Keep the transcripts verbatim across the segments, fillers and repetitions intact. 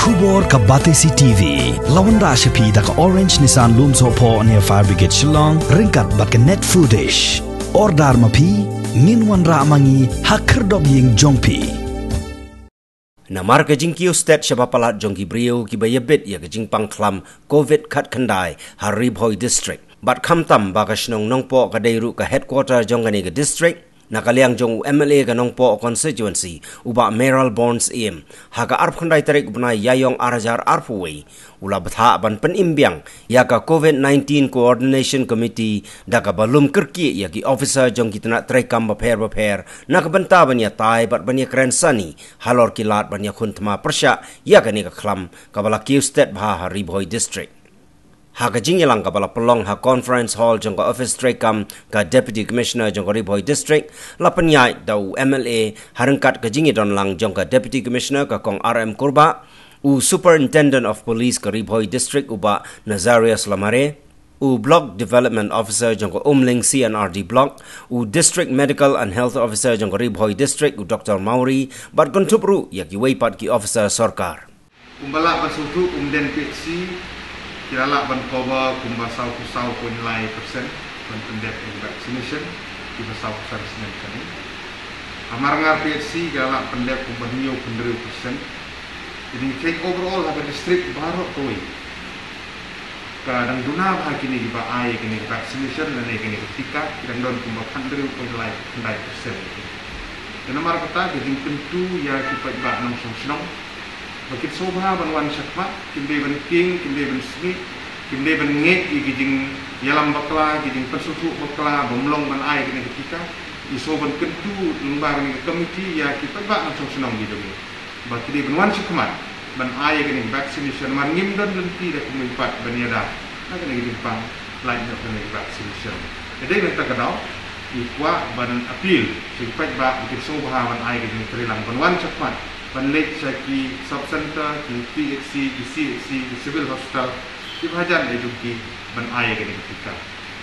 Khubor ka Batesi T V la wanrah sha phi da ka Orange Nissan Lumsohphoh near Fire Brigade Shillong ryngkat bad ka Net Foodish. Order ma phi, ngin wanrah ma ngi ha khyrdop ïing jong phi. Namar ka jingkiew stet shaba palat jong ki briew kiba ïabit ïa ka jingpang khlam covid khatkhyndai ha Ri Bhoi District bad khamtam ba ka shnong Nongpoh ka dei ruh ka headquarter jong kane ka district, na ka liang jong u M L A ka Nongpoh constituency, u Bah Mayralborn Syiem, ha ka arphew khyndai tarik u bnai Ïaïong ar hajar arphew wei, u la bthah ban pynim biang ïa ka covid nineteen Coordination Committee da kaba lum kyrkieh ïa ki officer jong ki tnat treikam bapher bapher na ka bynta ban ïatai bad ban ïakren sani halor ki lad ban ïakhun thma pyrshah ïa kane ka khlam kaba la kiew stet bha ha Ri Bhoi District. Ha ka jingïalang kaba la pynlong ha Conference Hall jong ka Office treikam ka Deputy Commissioner jong ka Ri Bhoi District, la pynïaid da u M L A ha ryngkat ka jingïadon lang jong ka Deputy Commissioner ka Kong R M Kurbah, u Superintendent of Police ka Ri Bhoi District u Bah Nazarius Lamare, u Block Development Officer jong ka Umling C and R D Block, u District Medical and Health Officer jong ka Ri Bhoi District u Doktor Mawrie, bad kynthup ruh ïa kiwei pat ki officer sorkar. Kumba lah ban sngewthuh, umden P H C ki la lah ban cover kumba saw phew saw point lai percent ban pyndep ïa ki vaccination kiba saw phew san snem kane. Ha Mawryngkneng P H C ki la lah pyndep kumba hynñiew phew hynriew percent. Jadi take overall ha ka district baroh kawei ka dang duna bha kine kiba ai kine ki vaccination lane kine ki tika, ki dang don kumba khathynriew point lai khyndai percent. Te namar kata ka jingkyntu ïa ki paidbah nongshong shnong ba kin sngewbha ban wan shakhmat, kim dei ban kieng, kim dei ban sngewbha, kim dei ban ngeit ïa ki jingïalam bakla, ki jingpynsngewthuh bakla bym long ban ai kine ki tika. Ngi sngewbha ban kyntu lyngba kane ka committee ïa ki paidbah nongshong shnong ki jong ngi ba ki dei ban wan shakhmat ban ai ïa kane ka vaccination, namar ngim don lynti da kumne pat ban ïada na kane ka jingpang lait noh kane ka vaccination. Te dei na kata ka daw ngi kwah ban appeal sha ki paidbah ba kin sngewbha ban ai ka jingtreilang ban wan shakhmat ban leit sha ki sub center, ki P H C, ki C H C, ki civil hospital kiba hajan eh jong ki ban ai ïa kane ka tika.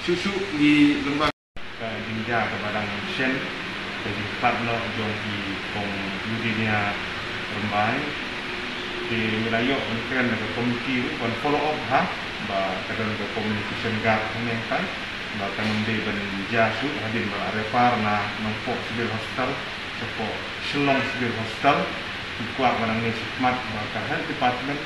Shuh shuh ngi lyngba ka jingjia kaba dang shen, ka jingkhlad noh jong i Kong Eugenia Rymbai. Te ngi la ïoh ban kren da ka komiti ruh ban follow up ha ba ka don ka communication gap hangne hangtai ba kan ym dei ban jia shuh hadien ba la refer na Nongpoh Civil Hospital shapoh Shillong Civil Hospital. Ngi kwah ba nangne shakhmat ba ka health department,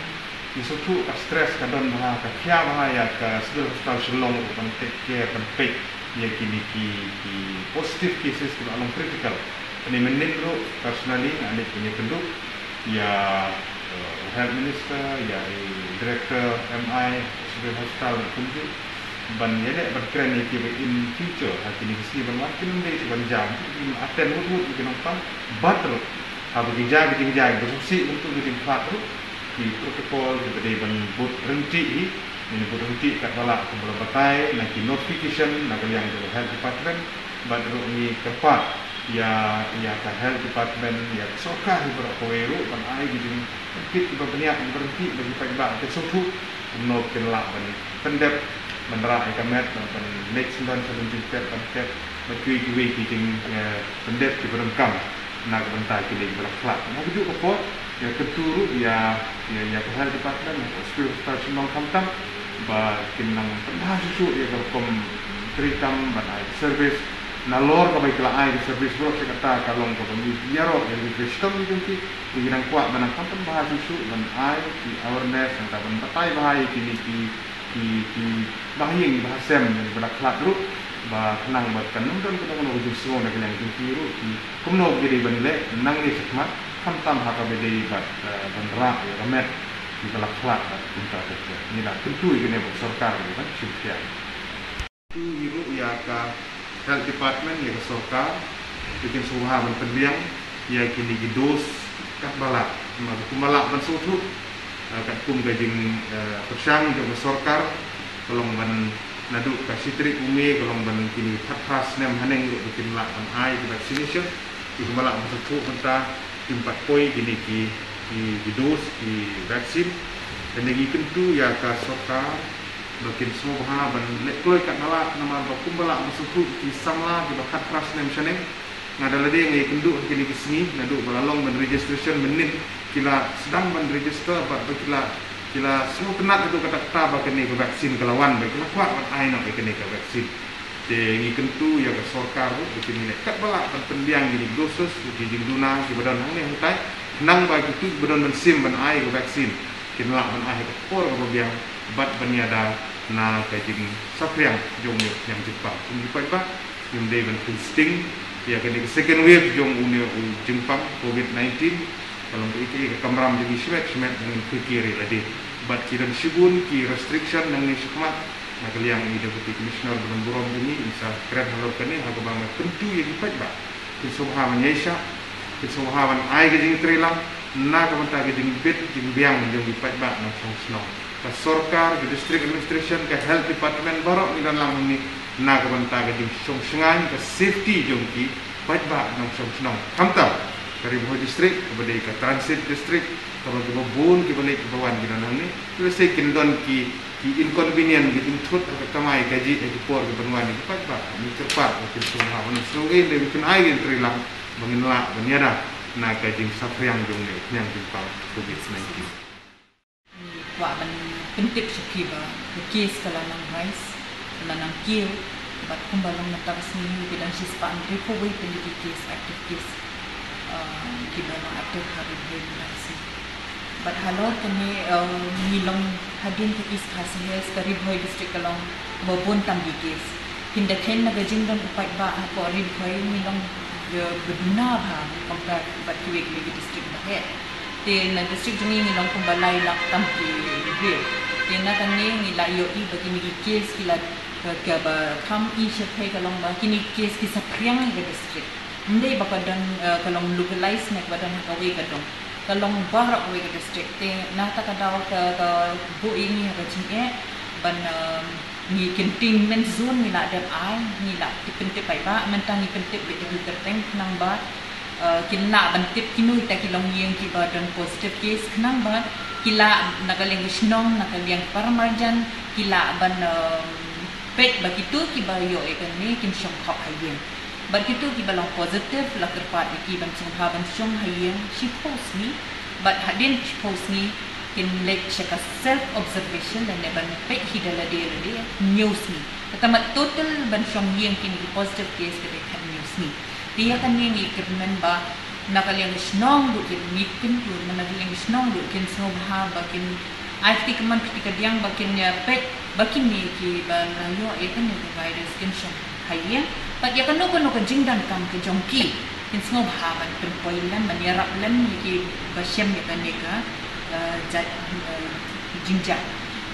ngi sngewthuh ka stress ka don bha, ka khia bha ïa ka Civil Hospital Shillong ruh ban take care, ban peit ïa kine ki, ki positive cases kiba long critical. Kane mynnin ruh personally nga leit ban ïakynduh ïa, eh, u Health Minister, ïa i Director M I Civil Hospital na kumjuh ban ïaleh ban kren ïa ki ba in future ha kine ki sngi ban wan kin ym dei shuh ban jam, kin attend wut wut ïa ki nongpang. Bad ruh haba ki jia ki jingjia kiba sngewsih bynta ki jingkhlad ruh, ki protocol kiba dei ban bud ryntih hi, ngin bud ryntih katba lah kumba la batai na ki notification na ka liang jong ka health department. Bad ruh ngi kyrpad ïa, ïa ka health department, ïa ka sorkar hi baroh kawei ruh ban ai ki jingpynkit kiba bniah, kiba ryntih ba ki paidbah kin sngewthuh kumno kin lah ban pyndep, ban rah ïa ka met, ban, ban leit syndon sha ban jingpet ban pet, bad kiwei kiwei ki jing, eh, pyndep kiba donkam na ka bynta kine kiba la khlad. Na kajuh ka por ngi kyntu ruh ïa, ïa, ïa ka health department, ïa ka Civil Hospital Shillong khamtam ba kin nang pynbha shuh shuh ïa ka rukom treikam ban ai service. Nalor kaba ki la ai service baroh shi katta ka long kaba ngi ïaroh ïa ki shitom jong ki, ngi nang kwah ban nang pynbha shuh shuh ban ai ki awareness, nangta ban batai bha ïa kine ki, ki, ki bahaïing bahasem jong kiba la khlad ruh, ba khnang ba kan ym don kano kano ka jingsngew na ka liang jong ki ruh, ki kumno ki dei ban leh nangne shakhmat, khamtam ha kaba dei bad, eh, ban rah ïa ka met kiba la khlad bad kumta ter ter. Ngi la kyntu ïa kane bad sorkar ba kan shim khia. Kyntu hi ruh ïa ka health department, ïa ka sorkar, ba kin sngewbha ban pynbiang ïa kine ki dose katba lah. Namar kumba lah ban sngewthuh, eh, katkum ka jing, eh, pyrshang jong ka sorkar, ka long ban naduh ka shi tarik u May, ka long ban kine khatphra snem haneng ruh ba kin lah ban ai ki vaccination. Te kumba lah ban sngewthuh mynta kim pat poi kine ki, ki, ki dose ki vaccine. Te ngi kyntu ïa ka sorkar ba kin sngewbha ban leh kloi katba lah, namar ba kumba lah ban sngewthuh ki samla kiba khatphra snem shaneng. Nga da lade nga ïakynduh ha kine ki sngi naduh ba la long ban registration mynnin ki la sdang ban register bad ba ki la, ki la sngewtynnat haduh katta katta ba kane ka vaccine ka la wan, ba ki la kwah ban ai noh ïa kane ka vaccine. Te ngi kyntu ïa ka sorkar ruh ba kin ïaleh katba lah ban pynbiang kine ki doses, ki jingduna kiba don hangne hangtai, khnang ba kito kiba don mynsiem ban ai ka vaccine kin lah ban ai ha ka por kaba biang bad ban ïada na ka jingsaphriang jong une u khñiang jingpang. Kum ki paidbah, ngim dei ban pyn sting ïa kane ka second wave jong une u jingpang covid nineteen. Ka long kaei kaei ka kamram jong ngi shimet shimet ba ngin kyrkieh ïa lade. Bad ki don shibun ki restriction nangne shakhmat. Na ka liang i Deputy Commissioner ba don burom jong ngi, ngin sa kren halor kane ha kaba nga kyntu ïa ki paidbah kin sngewbha ban ïaishah, kin sngewbha ban ai ka jingtreilang na ka bynta ka jingbit jingbiang jong ki paidbah nongshong shnong. Ka sorkar, ka district administration, ka health department, baroh ngi don lang hangne na ka bynta ka jingshong shngaiñ, ka safety jong ki paidbah nongshong shnong. Khamtam ka Ri Bhoi District kaba dei ka transit district, kaba kiba bun kiba leit kiba wan ki don hangne. Te lehse kin don ki, ki inconvenient, ki jingthut ha ka kamai kajih ha ki por kiban wan ïa ki paidbah. Ngi kyrpad ba kin sngewbha ban sngewbha, dei ban pynai ka jingtreilang ba ngin lah ban ïada na ka jingsaphriang jong une u khñiang jingpang covid nineteen. Ngi kwah ban pyntip sha phi ba ka case ka la nang rise, ka la nang kiew, bad kumba long mynta ka sngi ki dang shispah hynriewphew wei tylli ki case, active case, uh, kiba long active ha Ri Bhoi mynta ka sngi. Bad halor kane, uh, ngi long hadien ka East Khasi Hills, ka Ri Bhoi District ka long ba bun tam ki case. Hynda kheiñ na ka jingdon u paidbah hapoh Ri Bhoi ngi long, eh, ba duna bha compare bad kiwei kiwei ki district ba heh. Te na district jong ngi ngi long kumba lai lak tam ki briew. Te na kane ngi la ïohi ba kine ki case ki la, eh, kaba kham i shaphang ka long ba kine ki case ki saphriang ïa ka district. Ym dei ba ka don, eh, ka long localized ne kaba don ha kawei ka dong. Ka long baroh kawei ka district. Te na kata ka daw ka, ka buh ïa ngi ha ka jingeh ban, eh, ngi kynting men zone ngi la dep ai, ngi la tip pyntip paidbah, mynta ngi pyntip beit da ki kyrteng khnang ba, eh, kin lah ban tip kino kita ki longïing kiba don positive case khnang ba ki lah na ka liang ka shnong, na ka liang paramarjan, ki lah ban, eh, peit ba kito kiba ïoh ïa kane kin shong khop ha ïing. Bad kito kiba long positive la kyrpad ïa ki ban sngewbha ban shong ha ïing shiphew sngi. Bad hadien shiphew sngi kin leit sha ka self observation lane ban peit hi da lade lade hynñiew sngi. Kata mat total ban shong ïing kine ki positive case ka dei khathynñiew sngi. Te ïa kane ngi kyrmen ba na ka liang ka shnong ruh kin, ngi kyntu na ka liang ka shnong ruh kin sngewbha ba kin ai kti kamon kti kadiang ba kin ïa peit ba kine kiba la ïoh ïa kane ka virus kin shong ha ïing. Bad ïa kano kano ka jingdonkam ka jong ki kin sngewbha ban pynpoi lem, ban ïarap lem ïa kiba shem ïa kane ka, eh, jait, eh, jingjia.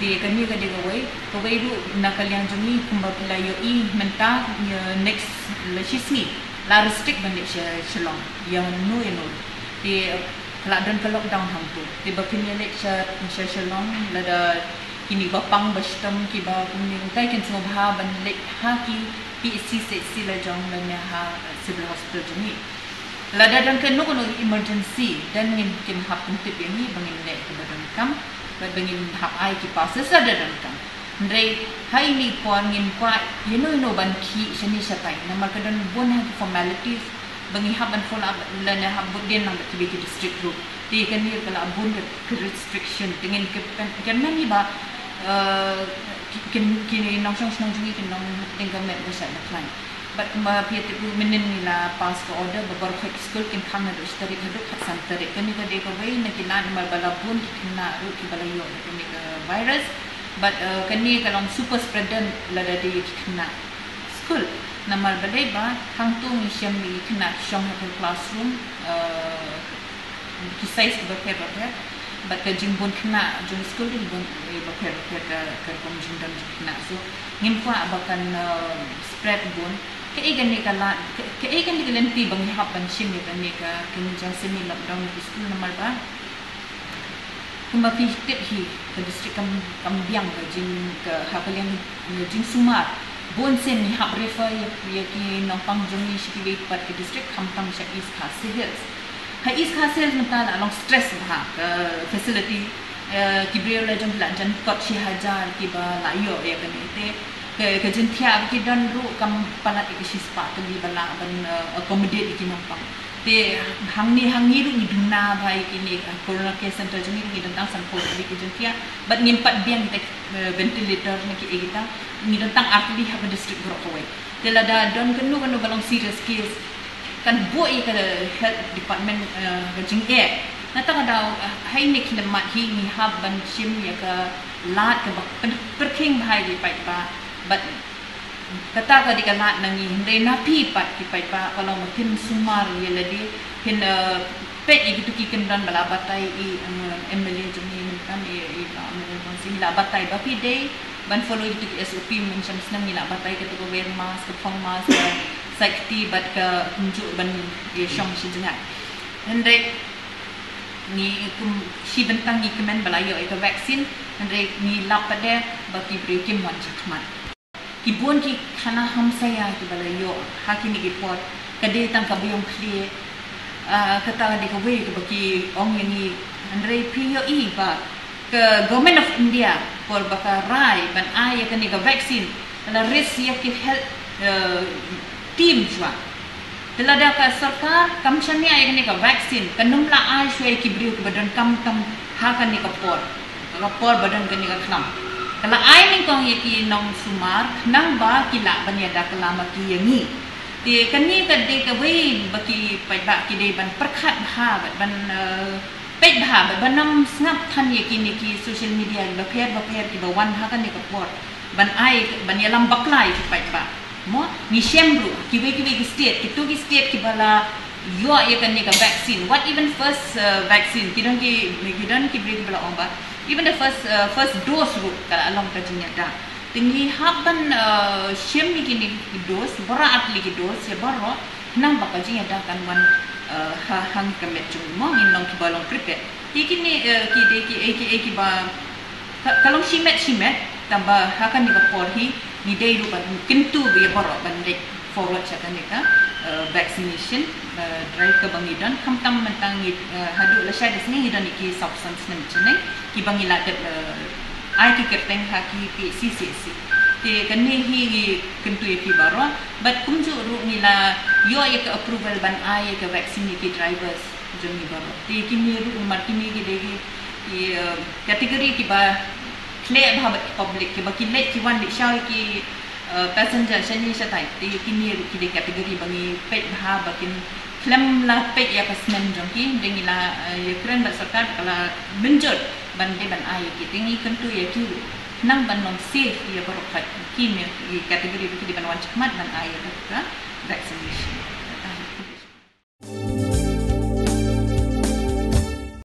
Te ïa kane ka dei kawei, kawei ruh na ka liang jong ngi kumba phi la ïohi mynta, eh, next la shi sngi la restrict ban leit sha Shillong ïa no ïa no. Te ka la don ka lockdown hangto. Te ba phin ïa leit sha, sha Shillong lada kine ba pang ba shitom kiba kumne, utai kin sngewbha ban leit ha ki P H C, C H C la jong lane ha Civil Hospital jong ngi. Lada don kano kano emergency, then ngin kin hap pyntip ïa ngi ba ngin leh kiba donkam, bad ba ngin hap ai ki passes lada donkam. Hynrei ha ine i por ngim kwah ïano ïano ban khih shane shatai namar ka don bun ha ki formalities ba ngi hap ban follow up lane hap bud dien lang bad kiwei ki district ruh. Te kane ka la bun ka, ka restriction. Te ngin kyrmen, kyrmen hi ba, eh, ki, ki, ki nongshong shnong jong ngi kin long hapdeng ka met ba shait ba khlaiñ. Bad kumba phi ïa tip ruh mynnin ngi la pass ka order ba baroh khoit ki skul kin khang naduh shi tarik haduh khatsan tarik. Kane ka dei kawei na ki lad namar ba la bun ki khynnah ruh kiba la ïoh da kane ka virus. Bad, eh, kane ka long super spreader lada dei ïa ki khynnah skul. Namar balei ba hangto ngi shem ïa ki khynnah ki shong ha ka classroom, eh, ki size kiba pher bapher. Bad ka jingbun khynnah jong skul ki bun, eh, bapher bapher ka, ka rukom jingdon jong ki khynnah. So ngim kwah ba kan, eh, spread bun. Kaei kane ka la, ka, kaei kane ka lynti ba ngi hap ban shim ïa kane ka, ka jingïaseng lockdown ïa ki skul namar ba kumba phi tip hi, ka district kam, kam biang ka jing, ka, ha ka liang ka jingsumar. Bun sien ngi hap refer ïa, ïa ki nongpang jong ngi sha kiwei pat ki district, khamtam sha East Khasi Hills. Ha East Khasi Hills mynta la long stress bha ka facility, eh, ki briew la jong la jan kot shi hajar kiba la ïoh ïa kane te. Ka, ka jingthiah ba ki don ruh kam palat ïa ka shispah tylli ba lah ban, eh, accommodate ïa ki nongpang. Te hangne hangne ruh ngi duna bha ïa kine, ah, corona care center jong ngi, ngi don tang sanphew tylli ki jong ki, bad ngim pat biang kita, eh, ventilator ne kiei kita, ngi don tang artylli ha ka district baroh kawei. Te lada don kano kano ba long serious case, kan buh ïa ka health department, eh, ka jingeh. Nangta ka daw, eh, ha ine i khyllipmat hi ngi hap ban shim ïa ka lad kaba pyrkhing bha ïa ki paidbah. Bad kata ka dei ka lad na ngi, hynrei na phi pat ki paidbah, ka long ba phin sumar ïa lade, phin, eh, peit ïa kito ki kyndon ba la batai i, eh, M L A jong ngi mynta, i, i, eh, Honorable Bang Sing, la batai ba phi dei ban follow ïa kito ki S O P mynshwa snem, ngi la batai kato ka wear mask, ka phong mask, ka safety, bad ka kumjuh ban ïa shong shi jngai. Hynrei ngi kum shi bynta ngi kmen ba la ïoh ïa ka vaccine, hynrei ngi lap pat de ba ki briew kim wan shakhmat. Ki bun ki khana hamsaïa kiba la ïoh ha kine ki por, ka dei tang ka biang khlieh. Ah, kata ka dei kawei kaba ki ong ïa ngi, hynrei phi ïohi ba ka Government of India, por ba ka rai ban ai ïa kane ka vaccine, ka la raise ïa ki health, eh, team shuwa. Te lada ka sorkar kam shaniah ïa kane ka vaccine, kan ym la ai shuwa ïa ki briew kiba donkam tam ha kane ka por, ka por ba don kane ka khlam. Ka la ai nyngkong ïa ki nongsumar, khnang ba ki lah ban ïada kylla ma ki ïa ngi. Te kane ka dei kawei ba ki paidbah ki dei ban pyrkhat bha, bad ban, eh, peit bha, bad ban ym sngap than ïa kine ki social media bapher bapher kiba wan ha kane ka por ban ai, ban ïalam bakla ïa ki paidbah. Mo, ngi shem ruh, kiwei kiwei ki state, kito ki state kiba la ïoh ïa kane ka vaccine. What even first, uh, vaccine? Ki don ki, ki don ki briew kiba la ong ba even the first, uh, first dose ruh ka la long ka jingïada. Te ngi hap ban, uh, shem ïa kine ki dose, baroh artylli ki dose, ïa baroh, khnang ba ka jingïada kan wan, uh, ha, ha ngi ka met jong ngi mo, ngin long kiba long prepared. Te kine, uh, ki dei ki, eh, ki, eh, kiba Ka, ka long shimet shimet, tangba ha kane ka por hi ngi dei ruh ban kyntu ïa baroh ban leit forward sha kane ka, eh, vaccination, eh, drive kaba ngi don, khamtam mynta ngi, eh, haduh lashai ka sngi ngi don ïa ki sawphew san snem jong ngi kiba ngi la dep, eh, ai ki kyrteng ha ki P H C, C H C. Te kane hi ngi kyntu ïa phi baroh, bad kumjuh ruh ngi la ïoh ïa ka approval ban ai ïa ka vaccine ïa ki drivers jong ngi baroh. Te kine ruh namar kine ki dei ki, ki, eh, category kiba khleh bha bad ki public, kiba ki leit ki wan leit shaw ïa ki, eh, passenger shane shatai. Te kine ruh ki dei category ba ngi peit bha ba kin khlem la peit ïa ka snem jong ki, te ngi la, eh, ïakren bad sorkar ka la mynjur ban dei ban ai ïa ki, te ngi kyntu ïa ki ruh khnang ban long safe ïa baroh pat, kine ki category ba ki dei ban wan shakhmat ban ai ïa ka vaccination.